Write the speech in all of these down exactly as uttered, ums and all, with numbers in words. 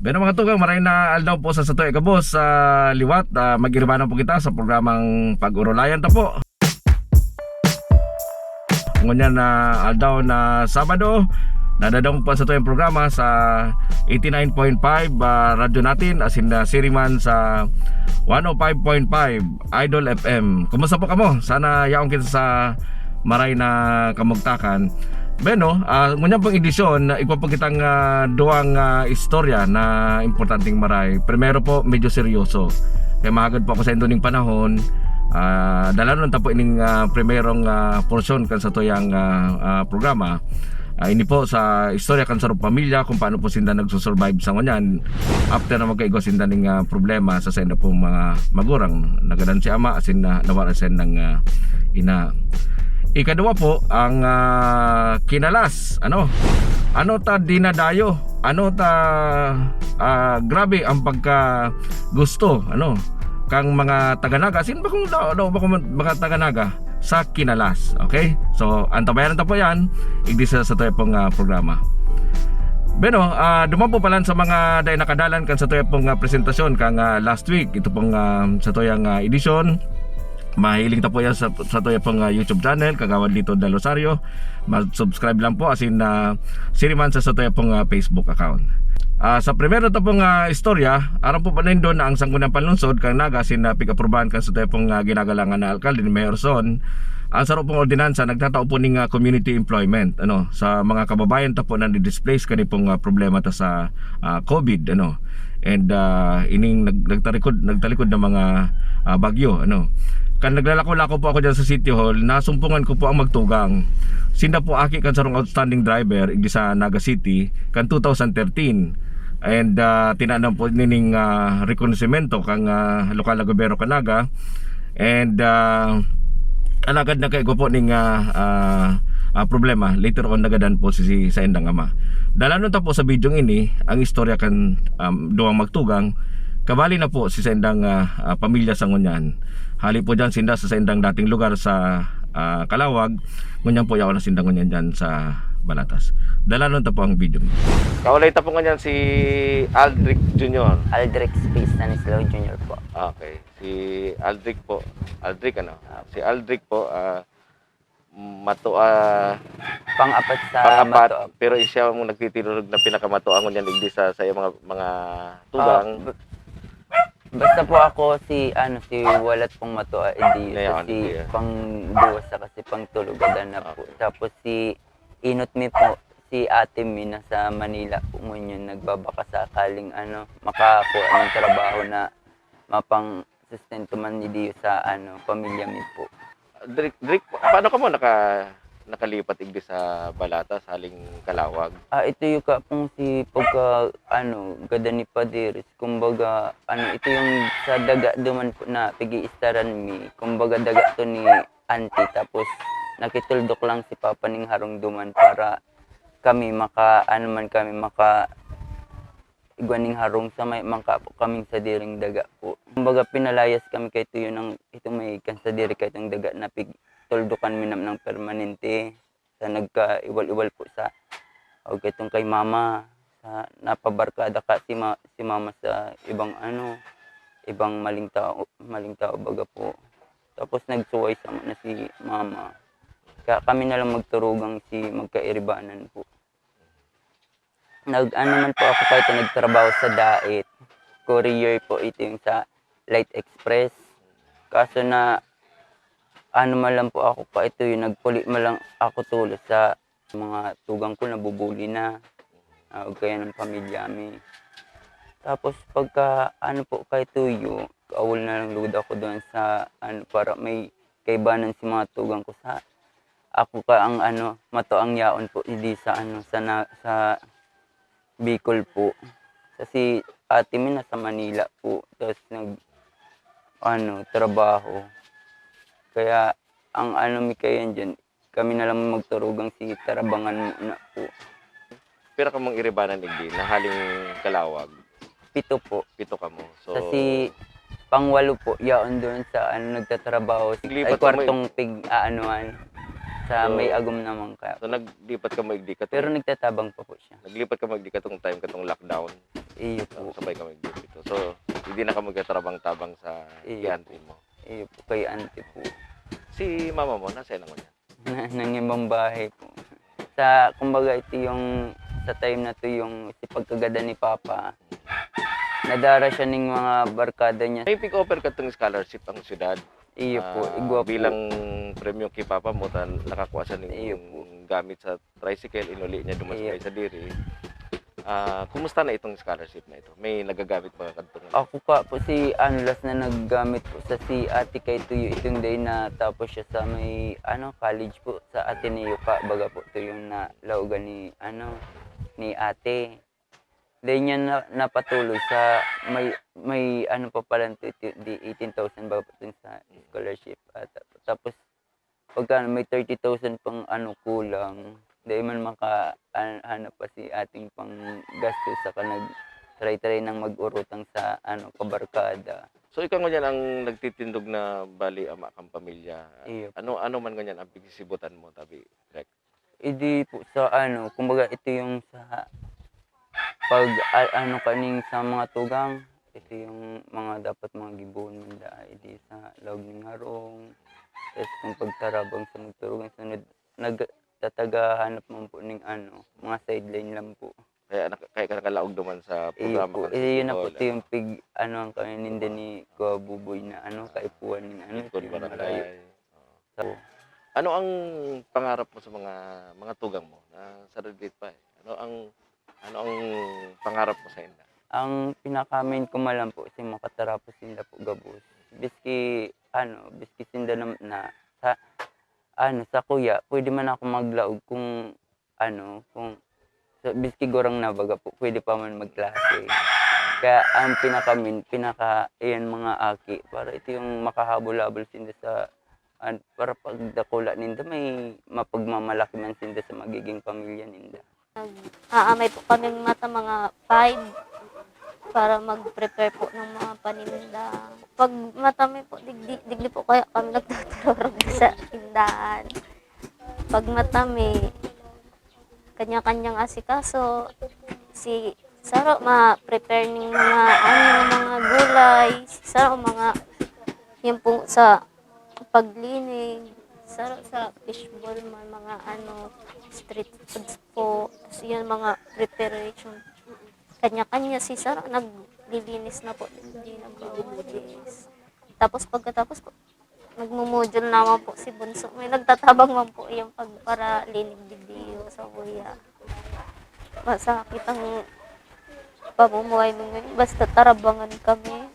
Pero mga tugang, maray na aldaw po sa satoy gabos sa liwat. Ah, mag-iribanan po kita sa programang Pag-orolayan ta po. Ngunyan na aldaw na Sabado, nadadangog po sa tuyang programa sa eighty-nine point five, ah, Radyo Natin, asin na siriman sa one oh five point five Idol F M. Kumusta po kamo? Sana yaon kita sa maray na kamugtakan. Bueno, ah, ngunyan pong edisyon, igwa po kitang, ah, duwang, ah, istorya na importanteng maray. Primero po, medyo seryoso. Kaya mahagad po ako sa indo ning panahon, ah, dalanon ta po ining, ah, primerong, ah, porsyon kan satuyang, ah, ah, programa. Ah, ini po sa istorya kan sarong pamilya kung paano po sinda nagsusurvive sa ngunyan after na magkaigwa sinda ning, ah, problema sa sainda pong mga magurang. Nagadan si ama asin na nawara siya ng, ah, ina. Ikaduwa po, ang, ah, kinalas. Ano? Ano ta dinadayo? Ano ta, ah, grabe ang pagka gusto, ano, kang mga taga-Naga. Asin bakong daw, daw bakong mga taga-Naga sa kinalas. Okay? So, antabayanan ta po yan. Igdi sa, sa tuyang pong, ah, programa. Bueno, ah, duman po palan sa mga dai nakadalan kan sa tuyang pong, ah, presentasyon kang, ah, last week. Ito pong, ah, sa tuyang, ah, edisyon. Mahiling ta po yan sa, sa tuyang pong, ah, YouTube channel, Kagawad Lito Del Rosario. Mag-subscribe lang po, asin, ah, siriman sa, sa tuyang pong, ah, Facebook account. Ah, sa primero ta pong, ah, istorya, aram po ba nindo na ang Sangguniang Panlungsod kan Naga asin na pig-aprubahan kan sa tuyang pong, ah, ginagalangan na alkalde ni Mayor Son, ang saro pong ordinansa nagtatao po ning, ah, community employment, ano, sa mga kababayan ta po na ni-displace kani pong, ah, problema ta sa, ah, COVID, ano. And, ah, ining nag-, nagtarikod, nagtalikod na mga, ah, bagyo, ano. Kan naglalako-lako po ako diyan sa City Hall, nasumpungan ko po ang magtugang. Sinda po aki kan sarong outstanding driver, igdi sa Naga City, kan two thousand thirteen. And, ah, tinanom po nining, ah, rekonosimento kang, ah, lokal na gobyerno kan Naga. And, ah, alagad nagkaigwa po ning, ah, ah, ah, problema. Later on, nagadan po si, si saindang ama. Dalanon ta po sa bidyong ini ang istorya kan, um, duwang magtugang. Kabali na po si saindang, ah, ah, pamilya sa ngunyan. Hali po diyan sinda sa saindang dating lugar sa, ah, Calauag. Ngunyan po yaon na sinda ngunyan diyan sa Balatas. Dalanon ta po ang bidyong ini. Kaulay ta po ngunyan si Aldrich Junior. Aldrich Space Stanislao Junior po. Okay. Si Aldrich po. Aldrich, ano? Apo. Si Aldrich po, ah, matua, Pang-apat sa pang-apat, matua. Pero siya ang nagtitirog na pinakamatua ngunyan digdi sa, sa iyang mga, mga tugang. Ah, b-, basta po ako si, ano, si Walat pong matua, eh, di, Ngayon, si di, ah. Pang-duwa sa kasi pang-tulo, gadan na po. Okay. Tapos si inot mi po, si ate mi, nasa Manila po ngunyan, nagbabakasakaling, ano, makakuha ng trabaho na mapang-sustento man ni Dio sa, ano, pamilya mi po. Drik, Drik, paano ka mo naka-, nakalipat igdi sa Balatas, haling Calauag? Ah, ito yung kapong si pagka, ano, gada ni Paderes. Kumbaga, ano, ito yung sa daga duman po na pag-iistaran mi. Kumbaga, daga to ni auntie. Tapos, nakituldok lang si Papa ning harong duman para kami maka, ano man kami, maka, igwa ning harong sa may mangka po kaming sadiring daga po. Kumbaga, pinalayas kami kay tuyo ng itong may kan sadiri kay itong daga na pig-, tuldukan mi nam ng permanente. Sa nagkaiwal-iwal po sa, o itong kay mama, sa napabarkada ka si ma-, si mama sa ibang ano, ibang maling tao, maling tao baga po. Tapos nagsuway sama na si mama. Kaya kami na lang magturugang si magkairibanan po. Nag-ano man po ako kahit nagtrabaho sa Dait. Courier po ito yung sa Light Express. Kaso na, ano man lang po ako kahit yung nagpuli man lang ako tulos sa mga tugang ko, nabubuli na. Ah, o kaya ng pamilya mi. Tapos pagka, ano po, kahit tuyo, kaawol na lang lugod ako doon sa, ano, para may kaibanan si mga tugang ko sa, ako ka ang, ano, mato ang yaon po, hindi sa, ano, sa na, sa Bicol po. Kasi ate mi nasa Manila po, tapos nag, ano, trabaho. Kaya ang ano mi kayan dyan, kami na lang magturugang si tarabangan muna po. Pero kamong iribanan igdi, na haling Calauag? Pito po. Pito kamo. So, Kasi pangwalo po, yaon doon sa, ano, nagtatrabaho. Naglipat Ay, kamo kwartong pig-aanuhan sa So, may agom naman kaya. So, naglipat kamo igdi katong Pero nagtatabang pa po siya. Naglipat kamo igdi katong time, katong lockdown? Iyo po. Nagkatarabang-tabang sa Iyo kay auntie mo. Iyo po, kay auntie po. Si mama mo, nasa na ngunyan? Na, nangibang bahay po. Sa, kumbaga, ito yung, sa time na to yung si pagkagada ni Papa, nadara siya ning mga barkada niya. May pig-offer ka itong scholarship ang syudad. Iyo po, Ah, igwa po. Bilang premyo kay Papa mo, ta nakakuha siya ng Iyo po. gamit sa tricycle, inuli niya duman Iyo. Sa diri. Ah, kumusta na itong scholarship na ito? May nagagamit ba kadtong Ako ka po si ano, last na naggamit po sa si ate kay Tuyo itong day na tapos siya sa may ano, college po sa Ateneo ka, baga po ito yung nalaogan ni ano, ni ate. Dahil niya na, napatuloy sa may may ano pa pala ito, ito, di eighteen thousand baga po ito sa scholarship. At, tapos pagka may thirty thousand pang ano kulang, dahil man maka an- hanap pa si ating pang gastos saka nag try-try nang mag-urutang sa ano kabarkada. So ikaw ngunyan ang nagtitindog na bali ama kang pamilya. Iyo. Ano ano man ngunyan ang pigsisibutan mo tabi, Rek? Idi po sa ano, kumbaga ito yung sa pag a- ano kaning sa mga tugang, ito yung mga dapat mga gibohon man da, idi sa laog ning harong, tapos kung pagtarabang sa magturugan, sunod nagtataga hanap man po ning ano, mga sideline lang po. Kaya naka- kaya ka nakalaog duman sa Iyo programa po, kan iyo na po City ito Hall, yung pig ano ang kami ninda ni Kuya Buboy na ano, kaipuhan ning ano, Likod yung Barangay. malayo. Oo. So, Ano ang pangarap mo sa mga mga tugang mo na sa relate pa eh? Ano ang ano ang pangarap mo sa inda? Ang pinaka-main ko man lang po si makatarapos sinda po gabos. Biski ano, biski sinda na, na sa ano, sa kuya, pwede man ako maglaog kung ano, kung sa biski gurang na baga po, pwede pa man magklase. Kaya ang pinaka-main, pinaka iyan mga aki para ito yung makahabol-habol sinda sa an, para pagdakula ninda may mapagmamalaki man sinda sa magiging pamilya ninda. Nag-aamay po kaming mata mga five para mag-prepare po ng mga paninda. Pag matami po, digdi, digdi po kaya kami nagtatarurog sa tindahan. Pag matami, kanya-kanyang asikaso. Si Saro, ma-prepare ning mga, ano, mga gulay. Si Saro, mga, yan po sa paglinig. Saro sa fishball, may mga, ano, street foods po. Tapos yun, mga preparation. Kanya-kanya si Saro, naglilinis na po. Hindi nagwawalis. Tapos pagkatapos po, nagmumudyo naman po si Bunso. May nagtatabang man po yung pagparalinig didiyo sa kuya. Masakit ang pamumuhay mo ngayon. Basta tarabangan kami.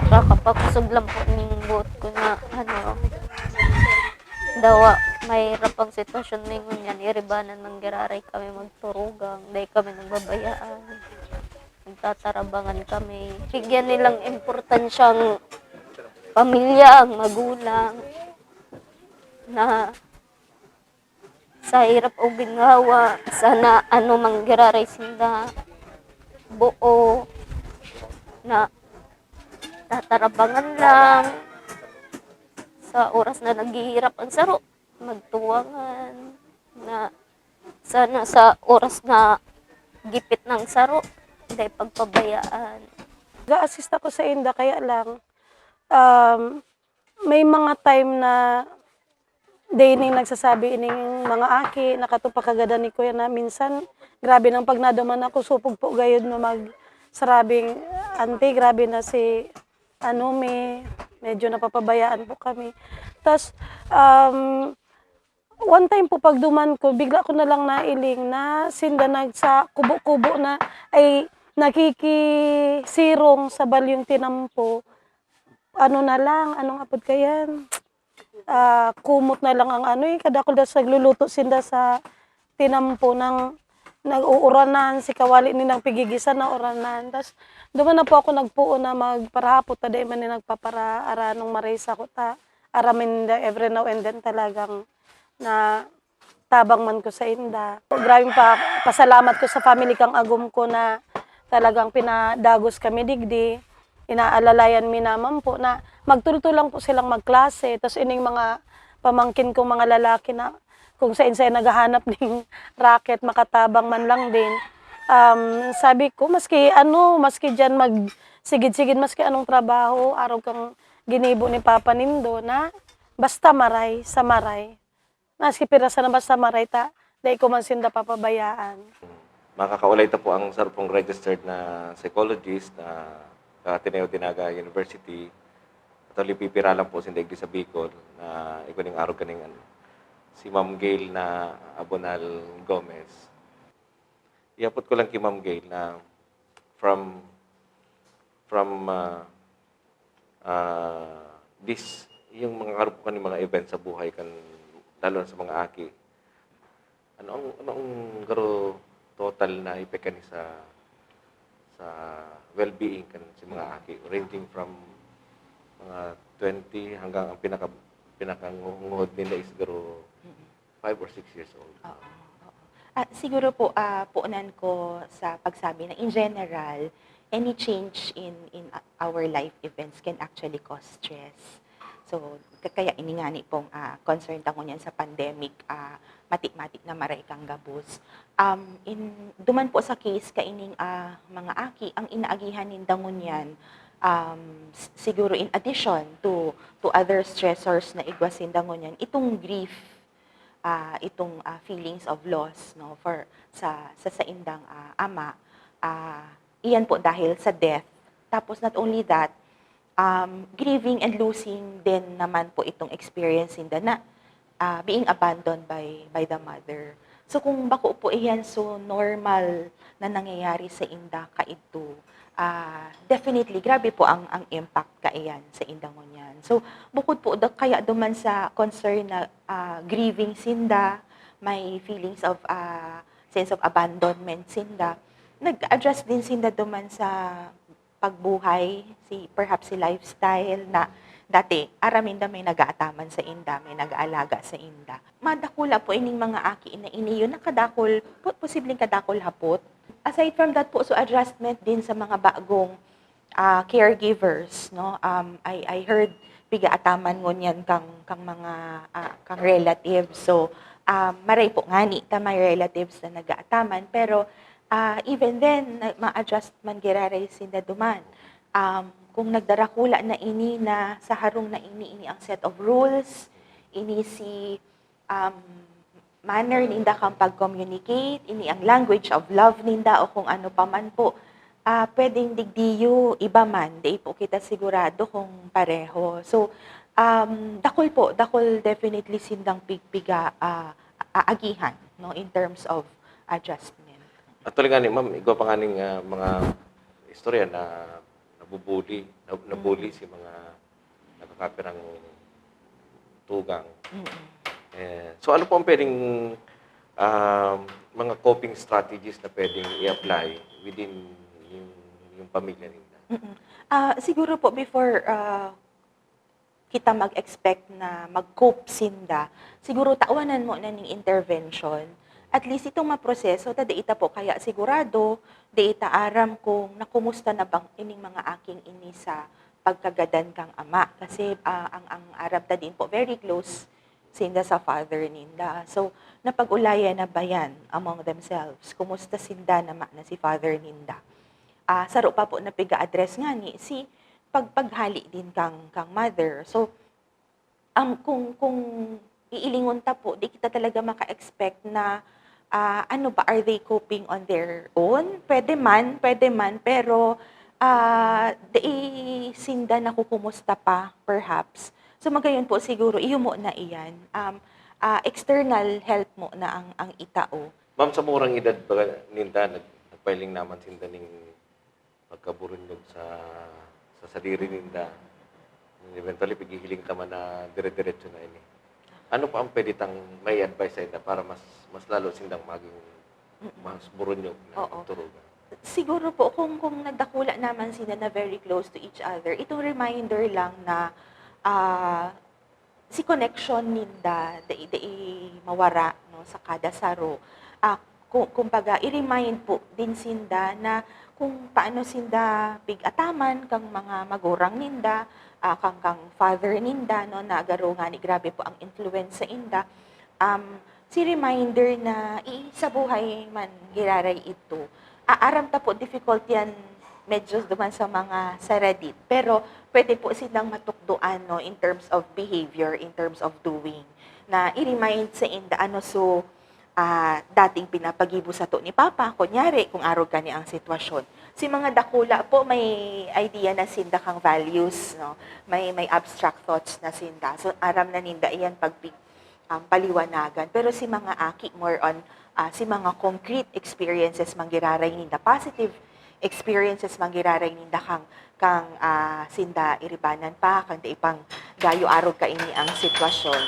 Kakapakusog lang po ning buot ko na ano, dawa, mahirap ang sitwasyon na yun yan. Iribanan man giraray kami magturugang, dahil kami nagbabayaan. Nagtatarabangan kami. Bigyan nilang importansyang pamilya ang magulang na sa hirap o ginhawa, sana ano manggiraray sinda, buo na tatarabangan lang sa oras na naghihirap ang saro, magtuwangan na sana sa oras na gipit ng saro, dahil pagpabayaan. Ga-assist ako sa inda, kaya lang, um, may mga time na day ning nagsasabi ining mga aki, nakatupakagada ni kuya na minsan, grabe nang pag naduman ako, supog po gayod na magsarabing, "Auntie, grabe na si ano, may, medyo napapabayaan po kami." Tas, um, one time po pagduman ko, bigla ko na lang nailing na sinda nagsa kubo-kubo na, ay, nakikisirong sa balyong tinampo. Ano na lang, anong apod kayan? Ah, kumot na lang ang ano eh, kadakul da sa nagluluto sinda sa tinampo ng nag-uuranan, si kawali ni nang pigigisa na uranan. Tas duman na po ako nagpuon na magparahapot ta, dai man ni nagpaparaara nung maray sa kuta. Aramin da every now and then talagang na tabang man ko sa inda. Grabing pa, pasalamat ko sa family kang agom ko na talagang pinadagos kami digdi. Inaalalayan mi naman po na magtulto lang po silang magklase. Tas ining mga pamangkin ko, mga lalaki na kung saen-saen naghahanap ning raket, makatabang man lang din. Um, sabi ko, maski ano, maski diyan magsigid-sigid, maski anong trabaho, arog kan ginibo ni papa nindo, na basta maray, sa maray. Maski pirasa na basta maray ta, dai ko man sinda papabayaan. Makakaulay ta po ang saro pong registered na psychologist na ka Ateneo de Naga University. Actually, pipira lang po sinda igdi sa Bicol na igwa ning arog kaning ano, si Ma'am Gail na Abonal Gomez. Ihapot ko lang ki Ma'am Gail na from, from, ah, ah, this, yung mga arog po kaning mga event sa buhay kan, lalo na sa mga aki. Ano ang, ano ang garo total na epekto ni sa, sa well-being kan si mga aki, ranging from mga twenty hanggang ang pinaka, pinakangungod nila is garo Mm. five or six years old. Oo, oo. Ah, siguro po, ah, puunan ko sa pagsabi na in general, any change in, in, ah, our life events can actually cause stress. So, ka-, kaya ini ngani pong, ah, concern ta ngunyan sa pandemic, ah, mati-mati na maray kang gabos. Um, in, duman po sa case kaining, ah, mga aki, ang inaagihan ninda ngunyan, um, s-, siguro in addition to, to other stressors na igwa sinda ngunyan, itong grief, ah, itong, ah, feelings of loss, no, for sa, sa saindang, ah, ama, ah, iyan po dahil sa death. Tapos not only that, um, grieving and losing din naman po itong experience ninda na, ah, being abandoned by, by the mother. So, kung bako po iyan so normal na nangyayari sa inda kaidto, ah, definitely, grabe po ang, ang impact kaiyan sa inda ngunyan. So, bukod po da-, kaya duman sa concern na, ah, grieving sinda, may feelings of, ah, sense of abandonment sinda, nag-adjust din sinda duman sa pagbuhay, si, perhaps si lifestyle na dati, aram ninda may nag-aataman sa inda, may nag-aalaga sa inda. Madakula po ining mga aki na ini, yun, nakadakol, po-, posibleng kadakol hapot. Aside from that po, so adjustment din sa mga bagong, ah, caregivers, no? Um, I, I heard pigaataman ngunyan kang, kang mga, ah, kang relatives. So, ah, maray po ngani ta may relatives na nag-aataman, pero, ah, even then, na, ma-adjust man giraray sinda duman. Um, kung nagdarakula na ini na sa harong na ini, ini ang set of rules, ini si, um, manner ninda kan pag-communicate, ini ang language of love ninda o kung ano pa man po, ah, pwedeng digdiyo iba man, dai po kita sigurado kung pareho. So, um, dakul po, dakul definitely sindang pigpiga, ah, aagihan, no, in terms of adjustment. Actually ngani, ma'am, igwa pa nganing, ah, mga istorya na nabu-bully, na, na-bully Mm. si mga nakakapirang tugang. Mm. Eh, so ano po ang pwedeng, um, mga coping strategies na pwedeng i-apply within yung, yung pamilya ninda? Mm. Ah, siguro po before, ah, kita mag-expect na mag-cope sinda, siguro tawanan mo na ning intervention. At least itong maproseso ta, dai ta po kaya sigurado, dai ta aram kung nakumusta na bang ining mga aking ini sa pagkagadan kang ama. Kasi, ah, ang, ang aram ta din po, very close sinda sa father ninda. So, napag-ulayan na ba yan among themselves? Kumusta sinda na ma-, na si father ninda? Ah, saro pa po na piga-address ngani si pagpaghali din kang, kang mother. So, um, kung, kung iilingon ta po, di kita talaga maka-expect na, ah, ano ba, are they coping on their own? Pwede man, pwede man, pero, ah, dai sinda nakukumusta pa, perhaps. So, magayon po siguro, iyo mo na iyan. Um, ah, external help mo na ang, ang itao. Ma'am, sa murang edad ba ninda, nag-, nagpailing naman sinda ning pagkaburunyog sa, sa sadiri ninda. Eventually, pighihiling ta man na dire-diretso na ini. Ano pa ang pwede tang may advice sa inda para mas, mas lalo sindang maging Mm. mas burunyog na Oo. pagturugan? Siguro po, kung, kung nagdakula naman sila na very close to each other, itong reminder lang na, ah, si connection ninda, dai, dai mawara, no, sa kada saro. Ah, ku-, kumbaga, i-remind po din sinda na kung paano sinda pig-ataman kang mga magurang ninda, ah, kang, kang father ninda, no, na garo ngani grabe po ang influence sa inda. Um, Si reminder na i-, sa buhay man giraray idto, aaram ta po difficult yan medyo duman sa mga saradit, pero pwede po silang matukdoan, no, in terms of behavior, in terms of doing, na i-remind sa inda ano so, ah, dating pinapagibo sato ni Papa. Kunyari, kung arog kani ang sitwasyon, si mga dakula po may idea na sinda kang values, no? May, may abstract thoughts na sinda. So, aram na ninda iyan pag pi-, um, paliwanagan. Pero si mga aki, more on, ah, si mga concrete experiences man giraray ninda, positive experiences man giraray ninda kang, kang, ah, sinda iribanan pa, kang dai pang gayo arog kaini ang sitwasyon.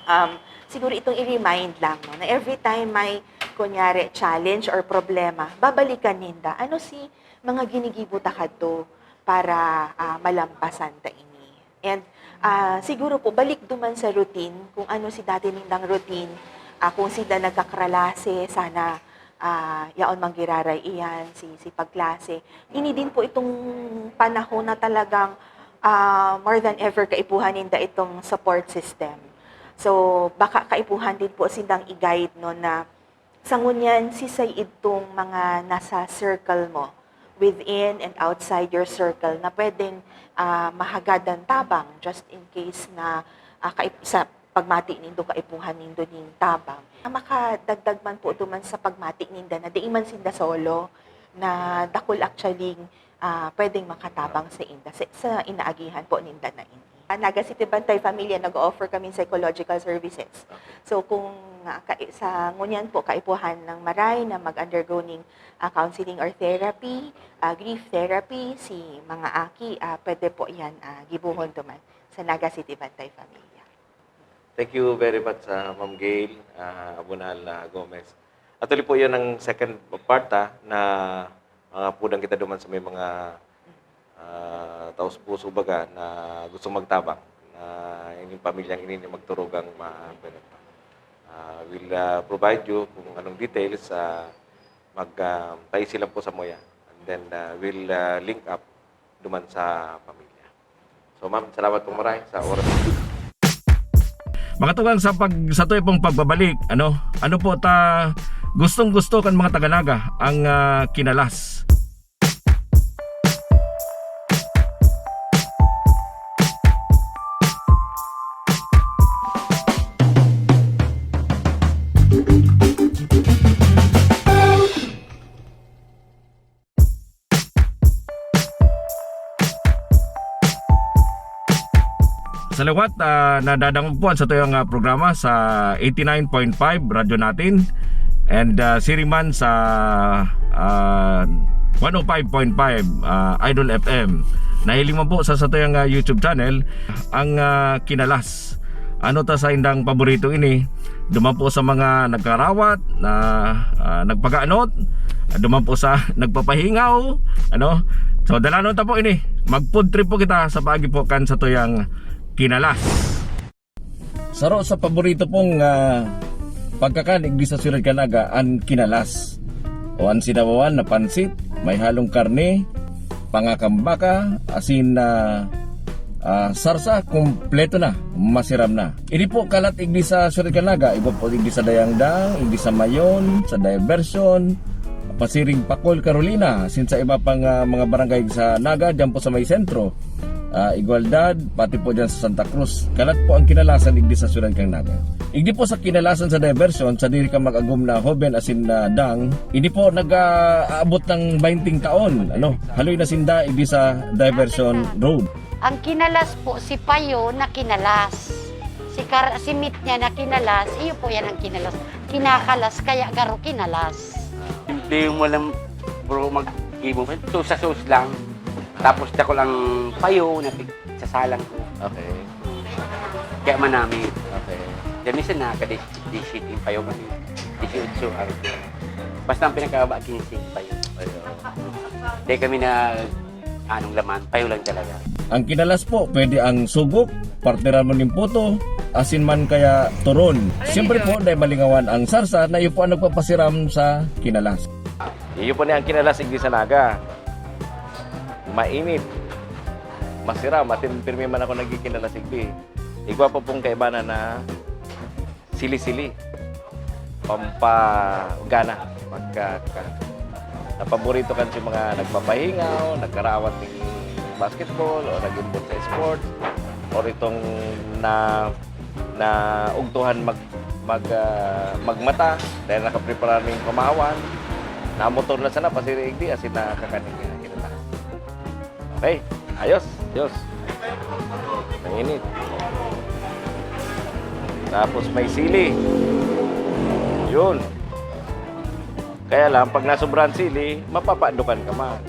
Um, siguro itong i-remind lang, no, na every time may, kunyari, challenge or problema, babalikan ninda, ano si mga ginigibo ta kadto para, ah, malampasan ta ini? And, ah, siguro po, balik duman sa routine, kung ano si dati nindang routine, ah, kung sinda nagkakralase, sana, ah, yaon man giraray iyan, si, si pagklase. Ini din po itong panahon na talagang, ah, more than ever, kaipuhan ninda itong support system. So, baka kaipuhan din po sindang i-guide, no, na sa ngunyan, sisay idtong mga nasa circle mo, within and outside your circle, na pwedeng, ah, mahagadan tabang just in case na, ah, kaip-, sa pagmati nindo, kaipuhan nindo ning tabang. Makadagdag man po duman sa pagmati ninda na dai man sinda solo, na dakul actually, ah, pwedeng makatabang sa inda, sa, sa inaagihan po ninda na ini. Ang Naga City Bantay Familia, nag-o-offer kami psychological services. So, kung, ah, ka-, sa ngunyan po, kaipuhan ng maray na mag-undergo ning, ah, counseling or therapy, ah, grief therapy, si mga aki, ah, pwede po yan, ah, gibohon duman sa Naga City Bantay Familia. Thank you very much, ah, Ma'am Gail, ah, Abunal, ah, Gomez. Actually po, yun ang second part, ah, na mga pudang kita duman sa may mga, ah, taos puso baga na gusto magtabang na ining pamilyang ini ni magturugang ma-, ah, we'll, ah, provide you kung anong details, ah, mag, ah, paisi lang po sa muya. And then, ah, we'll, ah, link up duman sa pamilya. So, ma'am, salamat po maray sa oras. Mga tugang, sa pag, sa tuyo pong pagbabalik, ano, ano po ta gustong-gusto kan mga taga-Naga ang, ah, kinalas? Sa liwat, ah, nadadangog po an satuyang, ah, programa sa eighty-nine point five Radyo Natin and, ah, siri man sa, ah, one oh five point five, ah, Idol F M. Nahiling man po sa satuyang, ah, YouTube channel ang, ah, kinalas. Ano ta sa indang paborito ini? Duman po sa mga nagkarawat, na, ah, nagpaganot, duman po sa nagpapahingaw, ano? So, dalanon ta po ini. Mag-food trip po kita sa paagi po kan satuyang kinalas. Saro sa paborito pong, ah, pagkakan igdi sa Siyudad kan Naga, an kinalas. O an sinabawan na pansit, may halong karne, panga kan baka, asin na, ah, sarsa, kompleto na, masiram na. Ini po kalat igdi sa Siyudad kan Naga, igwa po igdi sa Dayangdang, igdi sa Mayon, sa Diversion, pasiring Pacol, Carolina, asin sa iba pang, ah, mga barangay sa Naga, diyan po sa may sentro. Ah, Igualdad, pati po diyan sa Santa Cruz. Kalat po ang kinalasan igdi sa siyudad kan Naga. Igdi po sa kinalasan sa Diversion, sa diri ka mag-agom na hoben asin na dang, ini po nag-aabot ng bainting taon, ano, haloy na sinda igdi sa Diversion Road. Ang kinalas po, si Payo na kinalas. Si Kar simit niya na kinalas, iyo po yan ang kinalas. Kinakalas, kaya garo kinalas. Simple mo lang, bro, mag-ibon. Ito sa sauce lang. Tapos dako lang payo na pig- sasalang ko. Okay. Kaya manami. Okay. Diyan minsan nakaka-disisyete yung payo kami. Disiotso araw. Basta ang pinakababa, kinse yung payo. Ayun. Kaya kami na anong laman, payo lang talaga. Ang kinalas po, pwede ang sugok, partneran mo nin puto, asin man kaya turon. Siyempre po, dahil malingawan ang sarsa na iyo po ang nagpapasiram sa kinalas. Iyo po ni ang kinalas igdi sa Naga. Mainit. Masiram, atin pirmi man ako nagkikinalas igdi. Igwa pa pong kaibanan na sili-sili. pampagana. Pagka, ka, napaborito kan si mga nagpapahingaw, nagkarawat ning basketball, o nag-involve sa sports, o itong na, na ugtuhan mag, mag, ah, magmata, dahil nakaprepara ning pamahawan, namotor na sana, pasiri igdi, asin nakakaning, ah, kinatahan. Okay, ayos, ayos. Mainit. Tapos may sili. Yun. Kaya lang, pag nasobrahan sili, mapapaandukan ka man.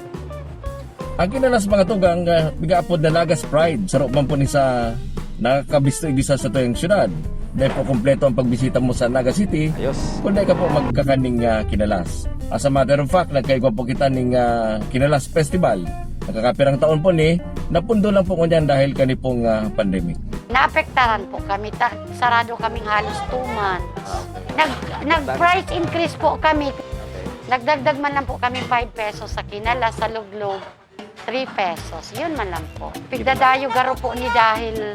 Ang kinalas, mga tugang, ah, pigaapod na Nagas Pride, saro man po ni sa nakakabisto igdi sa satuyang syudad. Dahil po kompleto ang pagbisita mo sa Naga City, ayos, kung dahil ka po magkakaning, ah, kinalas. As a matter of fact, nagkaigwa po kita ning, ah, Kinalas Festival. Nakakapirang taon po ni, napundo lang po ngunyan dahil kani pong, ah, pandemic. Naapektaran po kami. Ta-, sarado kaming halos two months. Ah, okay. Nag-, nag-price increase po kami. Okay. Nagdagdag man lang po kami five pesos sa kinalas, sa luglog, three pesos. Yun man lang po. Pigdadayo garo po ni dahil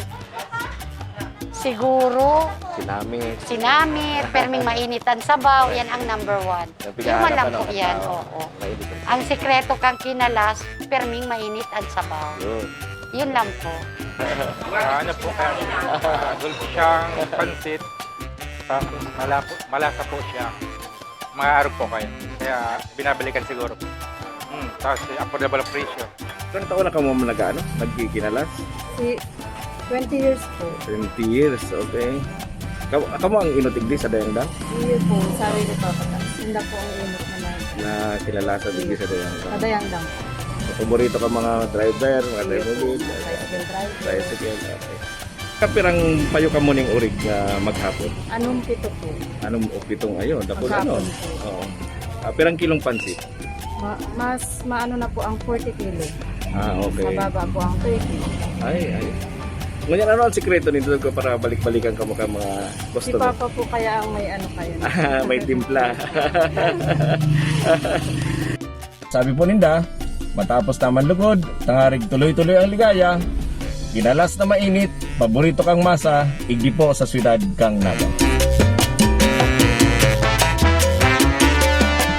siguro sinamit. Sinamit, perming mainit ang sabaw, yan ang number one. Yung yun man lang po yan, oo. Mainit ang sabaw. Ang sikreto kang kinalas, perming mainit ang sabaw. Yun. Yun lang po. Ah, ano po, kaya, ah, dulce siyang pansit, tapos malapo-, malasa po siya. Maarog po kayo. Kaya binabalikan siguro po. Hmm, tapos affordable ang presyo. Ilang taon na kamo nag-aano, nagkikinalas? Si, twenty years po. Twenty years, okay. Kamo, kamo ang inot igdi sa Dayangdang? Iyo po, sarili pa po. Hindi po ang inot naman. Na kilala sa digdi sa Dayangdang. Sa Dayangdang po. Paborito ka mga driver, mga driver, tricycle driver. Tricycle, okay. Kapirang payo kamo ning orig na maghapon? Anom pito po. Anom o pitong, ayun, tapos ano? Maghapon po. Oo. Ah, pirang kilong pansit? Ma-, mas maano na po ang forty kilo. Ah, okay. Mas mababa po ang thirty. Ay, ay. Ngunyan, ano ang sikreto nito ko para balik-balikan kamo ka mga customer? Si Papa po kaya ang may ano kayo. May timpla. Sabi po ninda, matapos naman lugod, tangarig tuloy-tuloy ang ligaya, kinalas na mainit, paborito kang masa, igdi po sa siyudad kang Naga.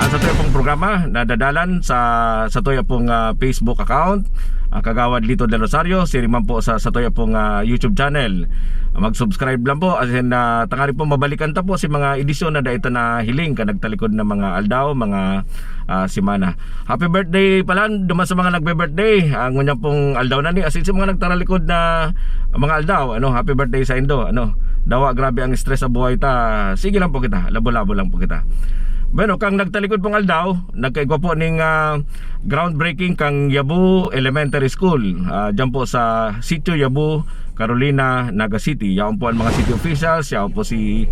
Ang satuya pong programa nadadalan sa satuya pong, ah, Facebook account, ah, Kagawad Lito Del Rosario, siring man po sa satuya pong, ah, YouTube channel. Mag-subscribe lang po, as in, ah, tangarig po mabalikan ta po si mga edisyon na dai ta nahiling kan nagtalikod na mga aldaw, mga, ah, semana. Happy birthday pala duman sa mga nagbe-birthday. Ang ngunyan pong aldaw na ni, asin sa mga nagtaralikod na mga aldaw, ano, happy birthday sa indo, ano. Dawa, grabe ang stress sa buhay ta. Sige lang po kita, labo-labo lang po kita. Bueno, kang nagtalikod pong aldaw, nagkaigwa po ning, ah, groundbreaking kang Yabu Elementary School. Ah, dyan po sa Sitio Yabu, Carolina, Naga City. Yaon po ang mga city officials, yaon po si,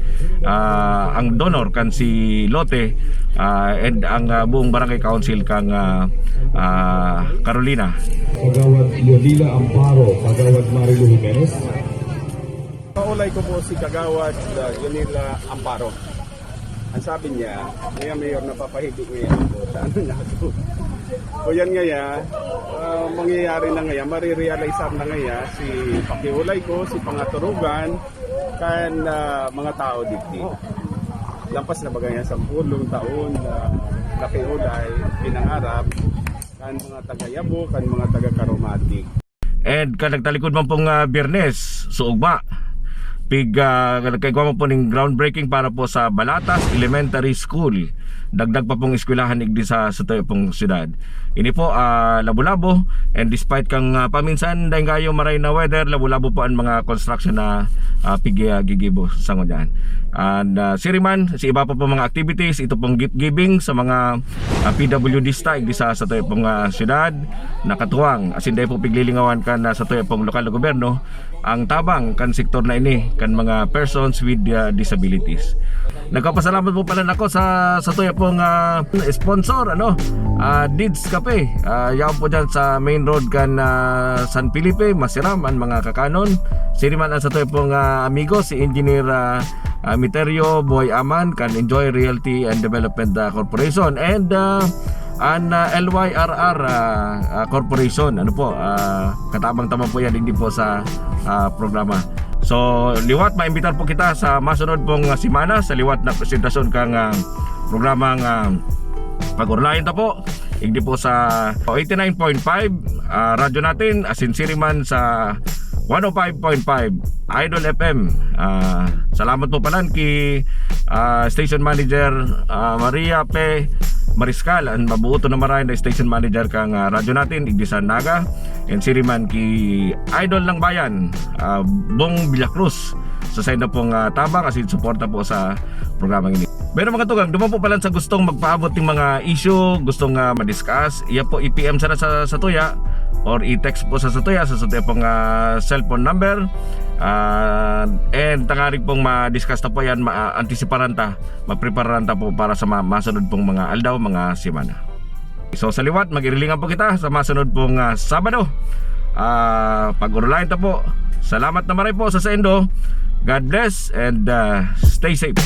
ah, ang donor kan si lote, ah, and ang, ah, buong barangay council kang, ah, ah, Carolina. Kagawad Yolila Amparo, Kagawad Marilu Jimenez. Kaulay ko po si Kagawad, ah, Yolila Amparo. Ang sabi niya, "Ngayon, Mayor, napapahibi ngayon ako sa ano niya ako." So, yan ngaya, ah, mangyayari na ngaya, marirealize na ngaya si pakiulay ko, si pangaturugan, kan, ah, mga tao digdi. Lampas na baga yan sampulong taon na nakiulay, pinangarap, kan mga taga Yabo, kan mga taga Karumatig. And kan nagtalikod man pong, ah, Biyernes, sa ugma, pig, ah, nagkaigwa man po ning groundbreaking para po sa Balatas Elementary School. Dagdag pa pong eskwelahan igdi sa, sa tuya pong syudad. Ini po, ah, labo-labo, and despite kang, ah, paminsan dahil kayo maray na weather, labo-labo po ang mga construction na, ah, pig, ah, gigibo sa ngunyan. And, ah, siriman, sa iba pa po mga activities, ito pong gift giving sa mga, ah, P W Ds ta, igdi sa, sa tuya pong, ah, syudad, nakatuwang. Asin dahil po piglilingawan kan, ah, sa tuya pong lokal na gobyerno, ang tabang kan sektor na ini, kan mga persons with, ah, disabilities. Nagpapasalamat po pala ako sa, sa tuya pong, ah, sponsor, ano, ah, Dids Cafe. Ah, yaon po dyan sa main road kan, ah, San Felipe, masiram ang mga kakanon. Siriman ang sa tuya pong, ah, amigo, si Engineer, ah, ah, Miterio Boy Aman, kan Enjoy Realty and Development, ah, Corporation. And, ah, an, ah, L Y R R, ah, ah, Corporation. Ano po, ah, katabang-tabang po yan, hindi po sa, ah, programa. So, liwat, maimbitar po kita sa masunod pong, ah, semana sa liwat na presentasyon kang, ah, programang, ah, Pag-Orolayan Ta Po. Igdi po sa eighty-nine point five, ah, Radyo Natin, asin siring man sa one oh five point five Idol F M. Ah, salamat po palan ki, ah, station manager, ah, Maria P. Mariscal, an mabuot na marahay na station manager kang, ah, Radyo Natin, igdi sa Naga. And siring man ki Idol ng Bayan, ah, Bong Villacruz, sa sainda pong, ah, tabang asin suporta po sa programa ini. Pero mga tugang, duman po palan sa gustong magpaabot ng mga issue, gustong, ah, ma-discuss, iya po i-P M sana sa, sa tuya or i-text po sa, sa tuya, sa, sa tuya pong, ah, cellphone number. Ah, and tangarig pong ma-discuss ta po yan, ma-antisiparan ta, maprepararan ta po para sa ma-, masunod pong mga aldaw, mga semana. So, sa liwat, mag-irilingan po kita sa masunod pong, ah, Sabado. Ah, Pag-Orolayan Ta Po. Salamat na maray po sa saindo. God bless and, ah, stay safe.